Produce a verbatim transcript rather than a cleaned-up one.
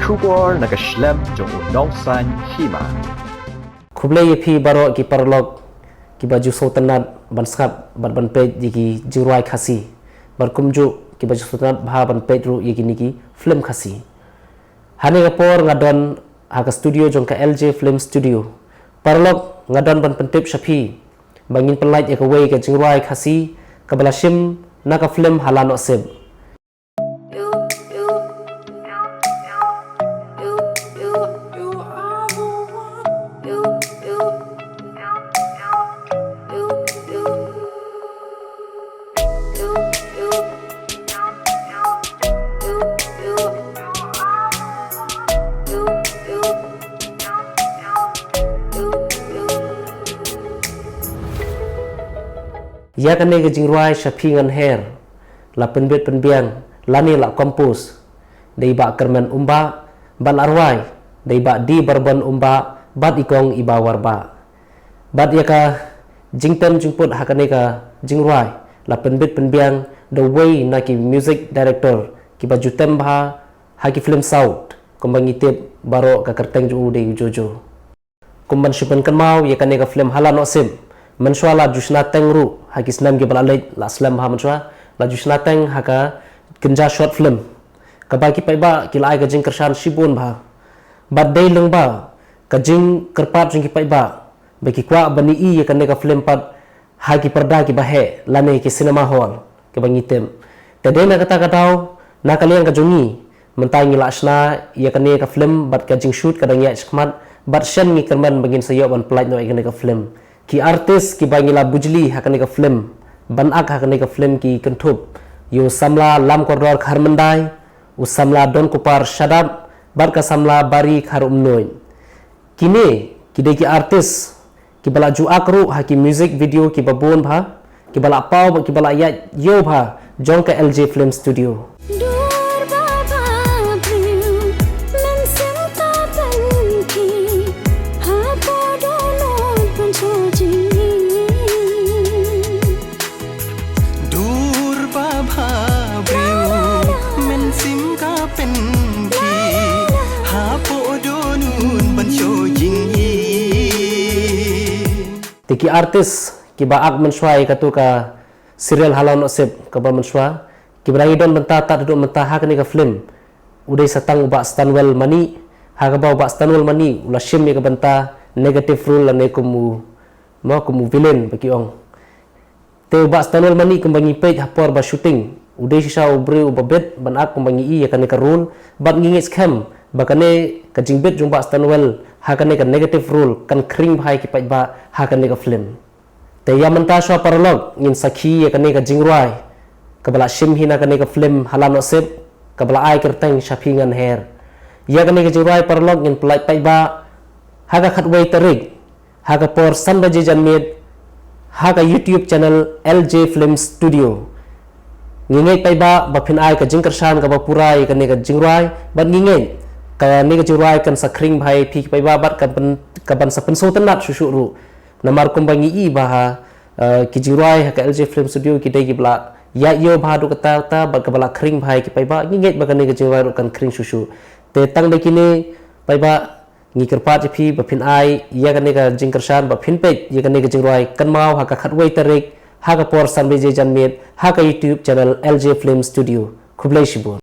Khubor na ka shlem jong u Nongsaiñ Hima. Khublei ïa phi baroh ki paralok kiba ju sngewtynnat ban sngap bad ban peit ïa ki jingrwai Khasi. Bad kumjuh kiba ju sngewtynnat bha ban peit ruh ïa kine ki film Khasi. Hangne ka por nga don ha ka studio jong ka L J Film Studio. Paralok, nga don ban pyntip sha phi ba ngin pynlait ïa kawei ka jingrwai Khasi kaba la shim na ka film Hala Nohsip. Ïa kane ka jingrwai Sha Phi Ngan Her la pynbit pynbiang lane la compose da i Bah Kyrmen Umbah bad la rwai da i Bah D Barbon Umbah bad i Kong Iba Warbah. Bad ïa ka jingtem jingput ha kane ka jingrwai la pynbit pynbiang da uwei na ki music director kiba ju tem bha ha ki film South, kumba ngi tip baroh ka kyrteng jong u dei u Jojo. Kum ban shu pynkynmaw ïa kane ka film Hala Nohsip, mynshuwa la ju shna teng ruh ha ki snem kiba la leit, la slem bha mynshuwa, la ju shna teng ha ka kynja short film kaba ki paidbah ki la ai ka jingkyrshan shibun bha. Bad dei lyngba ka jingkyrpad jong ki paidbah ba ki kwah ban ïohi ïa kane ka film pat ha ki parda kiba heh lane ki cinema hall kiba ngi tip. Te dei na kata ka daw, na ka liang ka jong ngi, mynta ngi la shna ïa kane ka film bad ka jingshoot ka dang ïaid shakhmat, bad shen ngi kyrmen ba ngin sa ïoh ban pynlait noh ïa kane ka film. Ki artist kiba ngi la bujli ha kane ka film ban ak ha kane ka film ki kynthup ïa u samla Lam Kordor Kharmyndai, u samla Don Kupar Shadap bad ka samla Bari Kharumnuid. Kine ki dei ki artist kiba la ju ak ruh ha ki music video kiba bun bha, kiba la paw bad kiba la ïaid ïew bha jong ka L J Film Studio. Dur ba bha briew, mynsiem ka pynki, hapoh dohnud pynjot jingim. Dur ba bha briew, mynsiem ka pynki, hapoh dohnud ban shu jingim. Te ki artist kiba ak mynshuwa ïa katu ka serial Hala Nohsip kaba mynshuwa, kiba dang ïadon bynta tad haduh mynta ha kane ka film, u dei sa tang u Bah Stanwell Mani, ha kaba u Bah Stanwell Mani u la shim ïa ka bynta negative role lane kum u, mo, kum u villain ba ki ong. Te u Bah Stanwell Mani kumba ngi peit ha por ba shooting, u dei shisha u briew uba bit ban ak kumba ngi ïohi ïa kane ka role, bad ngi ngeit skhem ba kane ka jingbit jong u Bah Stanwell ha kane ka negative role kan khring bha ïa ki paidbah ha kane ka film. Te ïa mynta shuwa paralok ngin sakhi ïa kane ka jingrwai kaba la shim hi na kane ka film Hala Nohsip, kaba la ai kyrteng Sha Phi Ngan Her. Ïa kane ka jingrwai paralok ngin pynlait paidbah ha ka khatwei tarik ha ka por san baje janmiet ha ka YouTube channel L J Film Studio. Ngi ngeit paidbah ba phin ai ka jingkyrshan kaba pura ïa kane ka jingrwai, bad ngi ngeit kane ka jingrwai kan sa khring bha ïa phi ki paidbah bad kan pyn-, ka ban sa pynsngewtynnat shuh shuh ruh. Namar kumba ngi ïohi ba ha, eh, ki jingrwai ha ka L J Film Studio ki dei kiba la ïaid ïew bha haduh katta katta bad kaba la khring bha ïa ki paidbah, ngi ngeit ba kane ka jingrwai ruh kan khring shuh shuh. Te tang da kine paidbah, ngi kyrpad ïa phi ba phin ai ïa kane ka jingkyrshan, ba phin peit ïa kane ka jingrwai kynmaw ha ka khatwei tarik ha ka por san baje janmiet ha ka YouTube channel L J Film Studio. Khublei shibun.